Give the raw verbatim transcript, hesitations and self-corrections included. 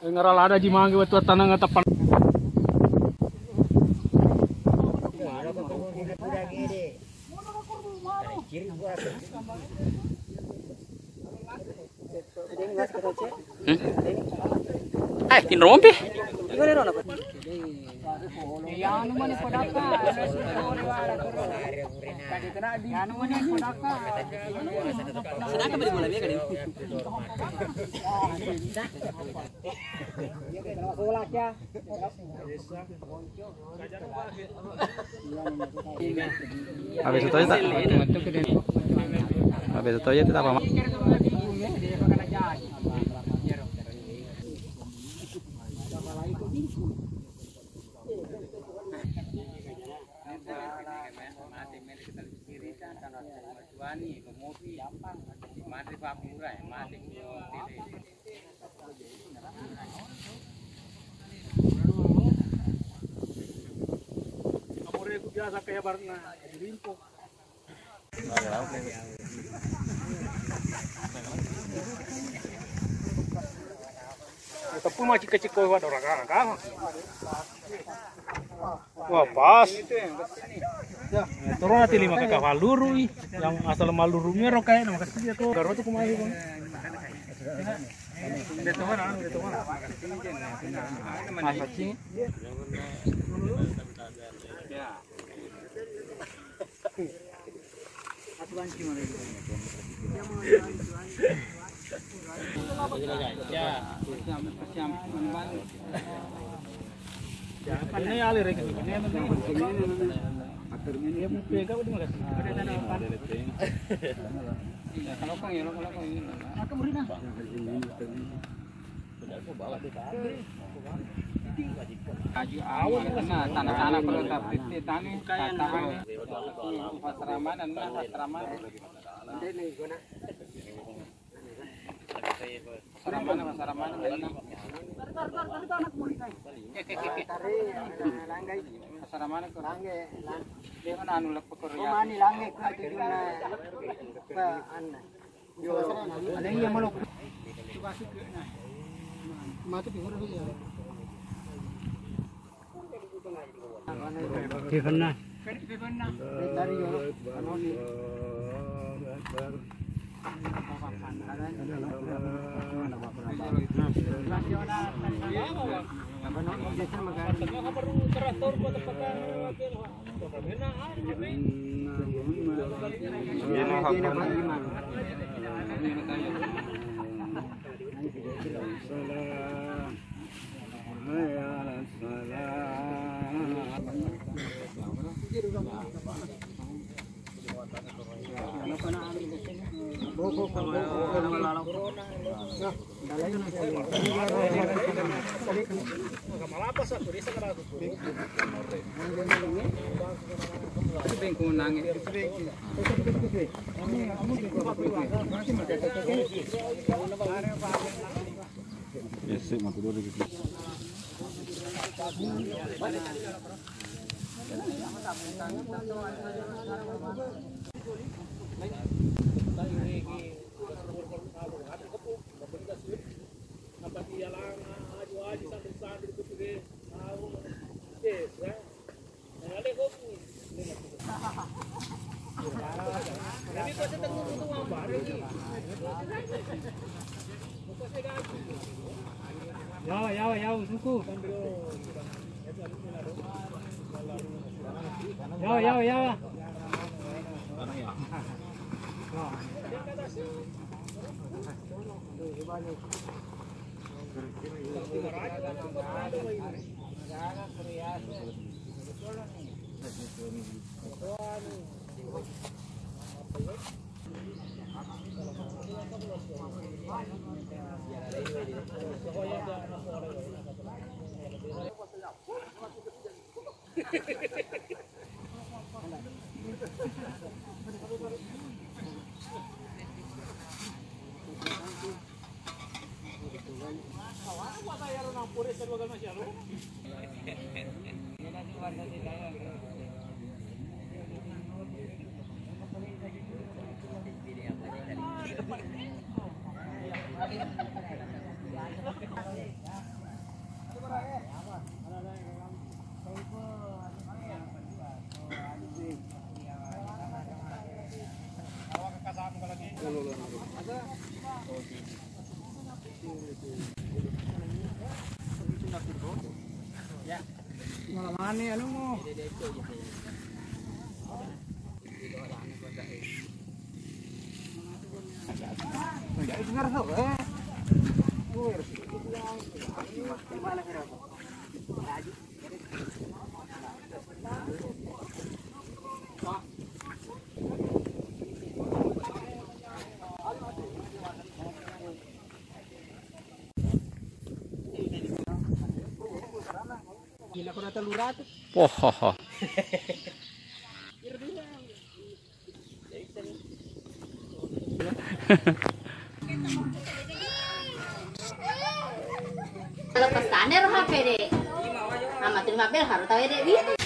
Ngara lada ji mangge wettu attaneng teppan. Hmm? Eh, tinro mompi? Habis itu aja tak? Habis itu aja tidak apa-apa. Amore ku biasa kayak barna, jadi limpo. Teppu macikka-cikka wa doraka. Wah, pas. Ya, turun nanti lima kakak maluru, ih. Yang asal maluru mero kayak nama kasih dia tuh. Garo tuh kemarin, Bang. Dia tuh mana? Dia tuh mana? Masa sih? Ya. Aju awal kena tanah-tanah kalau tak pete tani, tanah. Pasramanan, nah, pasramanan. Pasramanan, pasramanan. Pasramanan ko. Dia mana anu lepo ko ya. Mani langge ko itu juga. Anna. Yawa, yawa, yawa, suku. Yawa, yawa, yawa. Malamani anu mo. Gila, ko na tellu ratu. Pohoho. Kalau pesannya roh H P deh. Amat terima bel harus tahu ya deh.